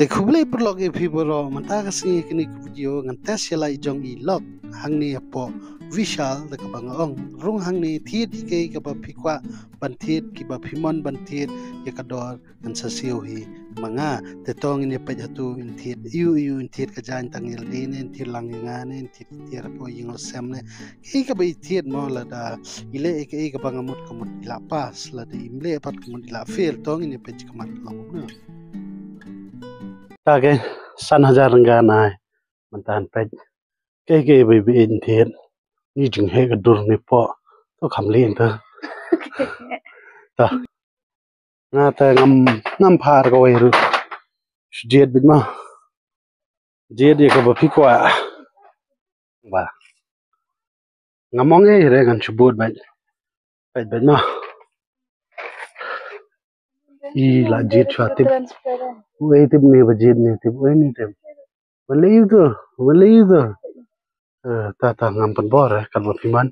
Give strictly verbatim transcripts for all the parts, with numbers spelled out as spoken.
Te khublei paralok ïa phi baroh, mynta ka sngi kane ka video ngan test ïa la i jong i lok hangne hapoh Vishal, da kaba nga ong rung hangne thied ïa kaei kaba phi kwah ban thied, kiba phi mon ban thied, ïa ka dor ngan sa siew hi ma nga. Te to ngin ïa peit hato in thied ïu ïu, in thied ka jaiñ tang ïalade ne in thied lang ïa nga ne in thied tiar hapoh ïing la sem ne. Kaei kaba i thied mo, lada i leh ïa kaei kaba nga mut ka mut i la pass, lada im leh pat ka mut i la fail. To ngin ïa peit shakhmat long kumno. Ta ke san hajar rynga nai. Mynta ngan peit kaei kaei ba i ba in thied. Ni jingheh ka dur ni poh. To kham leh nta. Ta. Nga te ngam, ngam phar kawei ruh. Shu jied beit ma. Jied ïa kaba phi kwah. Ba. Ngam ong ei re, ngan shu bud beit. Beit beit ma. I la jied shuwa tip. Uei tip ne ba jied ne tip, uei ne tip. Ba lei to, ba lei to. Eh, ta ta ngam pynbor eh, katba phi mon.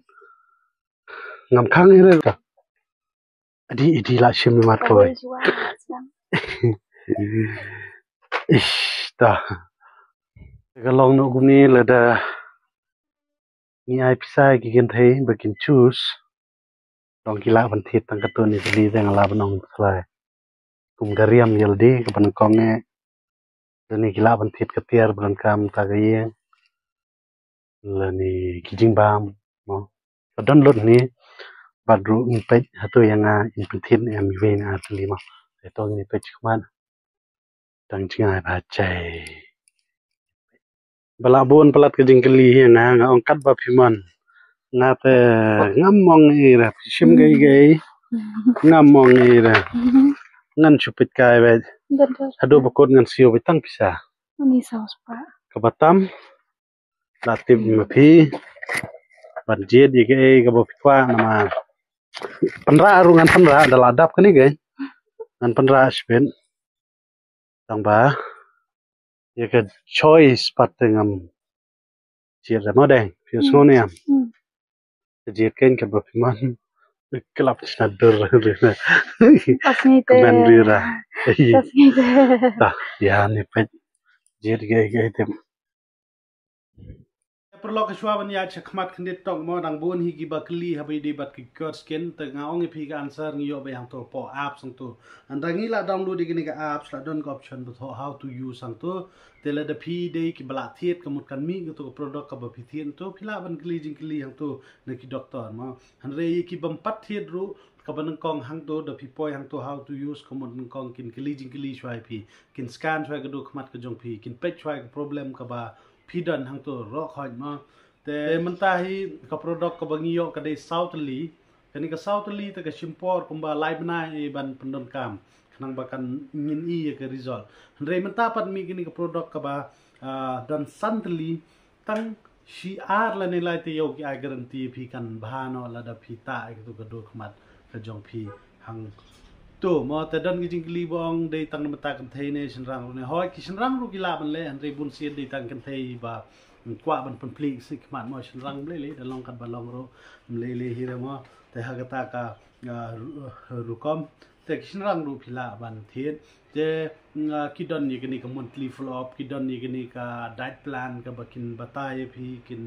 Ngam khang ei re ta. Adi, adi la shim mat kawei. Ish, ta. Ka long noh kumne lada ngi ai pisa ïa ki kynthei ba kin choose. Dang ki lah ban thied tang katto katne tylli te nga lah ban ong pisa. Kum ka riam ïalade kaba nyngkong eh. Lane ki lah ban thied ka tiar ba donkam ta ka ïing. Lane ki jingbam mo. Ka don lut ne. Bad ruh ngin peit hato ïa nga in pynthied ne em iwei ne ar tylli mo. Te to ngin peit shakhmat. Tang jngai ba chai. Ba la bun palat ka jingkylli hi nga, nga ong katba phi mon. Nga te ngam ong ei re, phi shim kaei kaei. Ngam ong ei re. Ngan shu peit kai beit. Haduh ba kut ngan siew beit tang pisa. Ani saus pa. Kaba tam. La tip ma phi. Ban jied ïa kaei kaba phi kwah namar. Pynrah ruh ngan pynrah da la dap kane kaei. Ngan pynrah shibit. Tang ba ïa ka choice pat te ngam jied re mo deng, phi sngew ne em. Hmm. Ka jied kein kaba phi mon. Klap shna dur re na. Pas ngi te. Kmen ri ra. Pas ngi te. Ta ïa ni peit. Jied kaei kaei te. Paralok, shuwa ban ïaid shakhmat khyndiat tok mo, dang bun hi kiba kylli haba ïadei bad ki cured skin, te nga ong ïa phi ka answer ngi ïoh beit hangto hapoh apps hangto. Hynrei ngi la download ïa kane ka apps, la don ka option ba thoh how to use hangto. Te lada phi dei kiba la thied ka mut kan mih kato ka product kaba phi thied hangto, phi lah ban kylli jingkylli hangto na ki doktor mo. Hynrei ïa ki bym pat thied ruh kaba nyngkong hangto, da phi poi hangto how to use ka mut nyngkong kin kylli jingkylli shuwa ïa phi. Kin scan shuwa ïa ka dohkhmat ka jong phi, kin peit shuwa ïa ka problem kaba phi don hangto roh khoit mo. Te mynta hi ka product kaba ngi ïoh ka dei saw tylli. Kane ka saw tylli te ka shim por kumba lai bnai ban pyndonkam khnang ba kan ngin i ïa ka result. Hynrei mynta pat mih kane ka product kaba, ah, don san tylli, tang shi ar lane lai taïew ki ai guarantee phi kan bha noh lada phi tah ïa kato ka dohkhmat ka jong phi hangto mo. Te don ki jingkylli ba ong dei tang na bynta kynthei ne shynrang ruh ne. Hooid, ki shynrang ruh ki lah ban leh, hynrei bun sien dei tang kynthei ba kwah ban pynplie ka sngi khmat mo. Shynrang ym lei lei, da long katba long ruh ym lei lei hi re mo. Te ha kata ka, ah, ru-, rukom te ki shynrang ruh phi lah ban thied. Te, mm, ah, ki don ïa kane ka monthly follow up, ki don ïa kane ka diet plan kaba kin batai ïa phi, kin,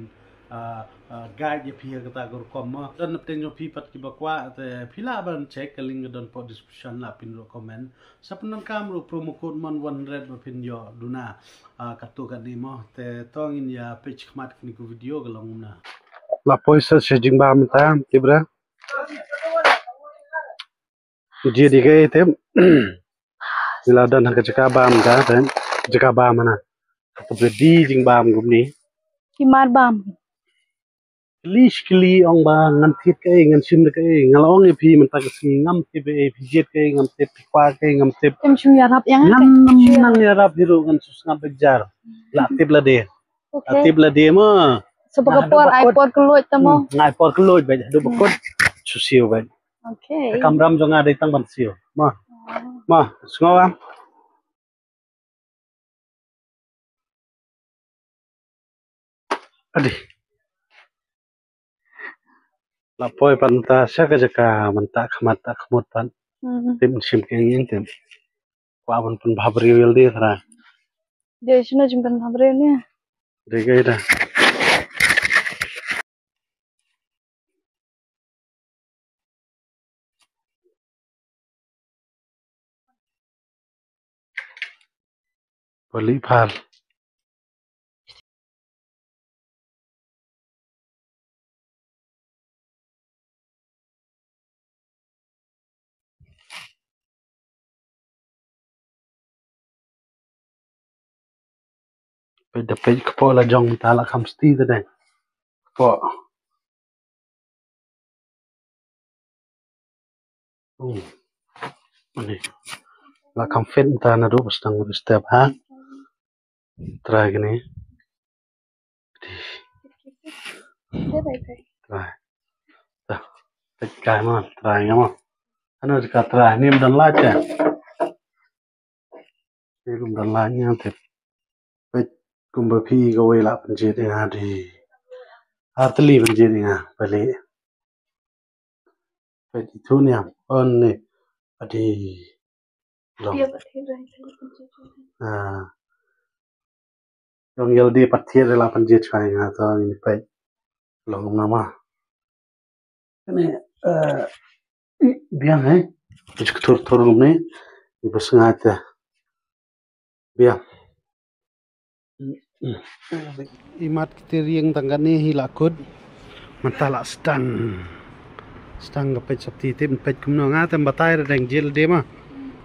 ah, ah, guide ïa phi ha kata ka rukom mo. Don na pdeng jong phi pat kiba kwah, te phi lah ban check, ka link ka don hapoh description, lah phin ruh comment. Sa pyndonkam ruh promo code mon one hundred ba phin ïoh duna, ah, katto katne mo. Te to ngin ïa peit shakhmat kane ka video ka long kumne. La poi sa sha jingbam mynta, tip re. Jied ïa kaei tip. Ngi la don ha ka jaka bam ka, te jaka bam hana. Ka pyrdi jingbam kumne. Ki mar bam. Kylli shi kylli ong ba ngan thied kaei, ngan shim da kaei. Nga la ong ïa phi mynta ka sngi ngam tip ei, phi jied kaei ngam tip, phi kwah kaei ngam tip. Em shu ïarap ïa nga. Ngam nang ïarap hi ruh, ngan shu sngap beit jar. La tip lade. Okay. La tip lade mo. Sa ba ka por ai por kylluid ta mo. Hmm, ai por kylluid beit, haduh ba kut shu siew beit. Okay. Ka kamram jong nga dei tang ban siew. Ma. Oh. Ma, sngew am. Adi. La poi pat mynta sha ka jaka mynta khmat ta khmut pat. Hmm. Tip shim ka ïing tip. Kwah ban pynbha briew ïalade trai. Dei shino jingpynhap briew ne. Dei ka ida. Pali phar. Peit da peit kpoh la jong mynta la kham sti te deng. Kpoh. Hmm. Ani. La kham fit mynta naduh ba sdang step ha. Trai kane. Trai. Trai. Peit kai mo, trai nga mo. Ano ka trai ni ym don lait te. Ni ym don lait nga te. Peit kumba phi kawei la pynjit ïa nga dei. Ar tylli pynjit ïa nga peit. Peit itu niam. On ni. Adi. Long. Ïa, peit, peit, peit, peit. Ah. Long ïalade pat thied la pynjit shuwa ïa nga to ngin peit. Long kumno ma. Kane, eh, i, biang, eh. Peit ka thur thur kumne. I ba sngaid te. Biang. Imat ki tiar ïing tang kane hi la kut. Mynta la sdang. Sdang ka peit sopti tip peit kumno nga te ym batai re dang jil de ma.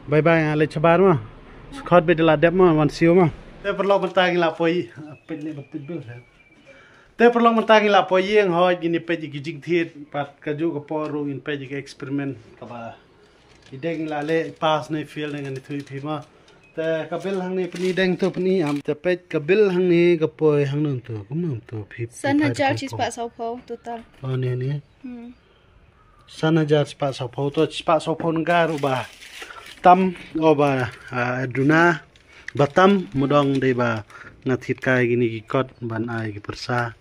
Bye bye nga leit shabar ma. Skhot beit la dep ma wan siew ma. Te paralok mynta ngi la poi. Peit ne ba peit bil. Te paralok mynta ngi la poi ïing hoi ngin ïa peit ïa ki jingthied pat kajuh ka por ruh ngin peit ïa ki experiment kaba i deng la leh i pass ne i fail ne ngan ïathuh ïa phi ma. Te ka bil hangne pyni deng to pyni am. Te peit ka bil hangne ka poi hangno to kumno to phi. San hajar shispah sawphew total. Oh ne ne. Hmm. San hajar shispah sawphew to shispah sawphew nangga ruh ba tam o ba, ah, duna. Ba tam mudong dei ba nga thied kai kine ki kot ban ai ki pyrsa.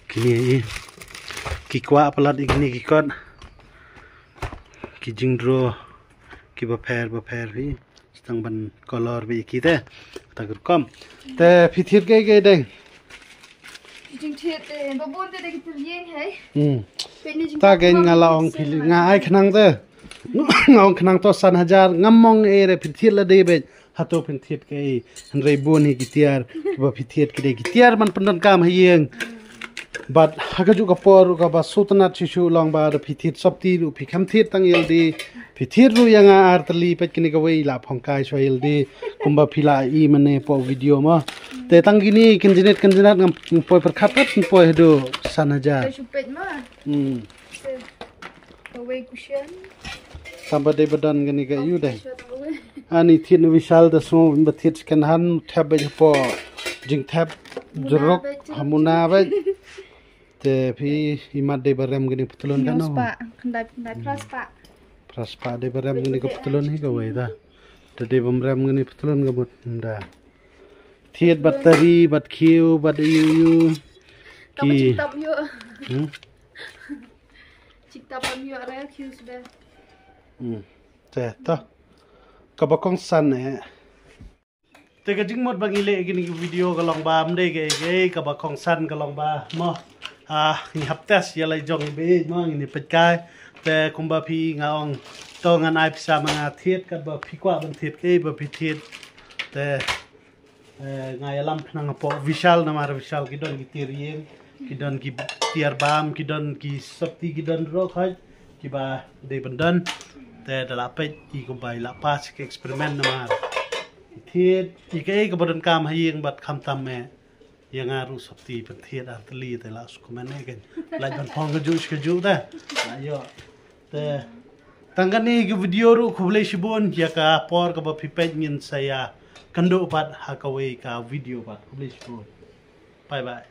Kine i ki kwah palat i kine ki kot. Ki jingdro ki bapher bapher hi. Sdang ban color ba i ki te. Ta kurkom. Te phi thied kai kai deng. Jingthied te ba bun te da ki tiar ïing hei. Hmm. Peit ne jingthied. Ta kai nga la ong phi nga ai khnang te. Nga ong khnang to san hajar ngam mong e re phi thied la dei beit. Hato phin thied kaei, hynrei bun hi ki tiar, ba phi thied ki dei ki tiar ban pyndonkam ha ïing. Bad ha kajuh ka por ruh kaba sngewtynnat shuh shuh long ba da phi thied sopti ruh phi kham thied tang ïalade. Phi thied ruh ïa nga ar tylli peit kine kawei la phong kai shuwa ïalade. Kumba phi la i mane poh video ma. Te tang kine kynjnit kynjnat ngam poi pyrkhat pat ngam poi haduh san hajar. Te shu peit ma. Hmm. Kawei kushian. Tang ba dei ba don kane ka ïu dei. Ani thied na Vishal da sngew ba thied second hand thep beit hapoh jingthep jruk ha muna beit. Te phi imat dei ba rem kane patlun kano. Hynñiew spah, khyndai, khyndai, phra spah. Phra spah dei ba rem kane ka patlun hi kawei da. Te dei bym rem kane patlun ka mut da. Thied bad tari bad khiew bad ïu ïu. Ka ba ki jingtap ïu. Hmm? Chik ta pam ïoh re, khiew shuh de. Hmm. Te to. Kaba kongsan eh. Te ka jingmut ba ngi leh kine ki video ka long ba ym dei kaei kaei, kaba kongsan ka long ba mo. Ah, ngi hap test ïa la jong iba ïeit mo, ngin ïa peit kai. Te kumba phi nga ong to ngan ai pisa ma nga thied katba phi kwah ban thied kaei ba phi thied. Te Eh, nga ïalam khnang hapoh Vishal namar Vishal ki don ki tiar ïing, ki don ki tiar bam, ki don ki sopti, ki don ruh khoit kiba dei ban don. Te da la peit i kumba i la pass ki experiment namar i thied i kaei kaba donkam ha ïing bad khamtam eh ïa nga ruh sopti ban thied ar tylli te la shu comment eh kein lait ban phong kajuh shi kajuh te la ïoh. Te tang kane ka video ruh khublei shibun ïa ka por kaba phi peit, ngin sa ïakynduh pat ha kawei ka video pat. Khublei shibun. Bye bye.